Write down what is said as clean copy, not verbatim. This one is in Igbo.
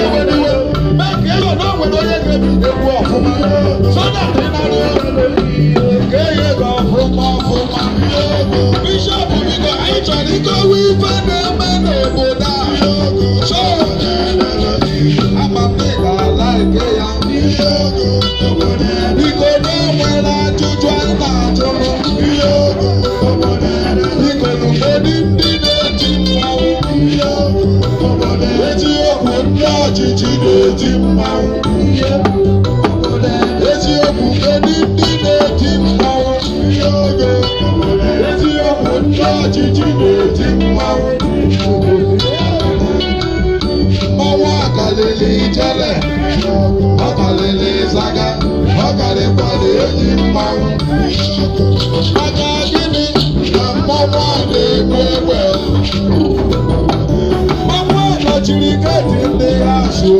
Eweniwe mee ka ịhụ na o nwere onye ga-ebido egwu ọfụma so that ị nara nke ya ego ọfụma ọfụma. Bishọp, biko, anyị chọrọ ịkọwa ife na-eme n'obodo a. So ama m na ị ga-ala eke ya. Biko, na o nwere ajụjụ anyị na-ajụrụ. Biko, n'ụfọdụ ndị na-eti mmanwụ, eziokwu, ndị ọchịchị na-eti mmanwụ. Eziokwu, kedu ndị na-eti mmanwụ? Eziokwu, ndị ọchịchị na-eti mmanwụ. Mmanwụ akalịlị ijele, ọkalịlị ịzaga, ọkalịkwala enyi mmanwụ. Maka gịnị na mmanwụ a na-egbu egbe? Mmanwụ a nọchiri gate ndị ha so.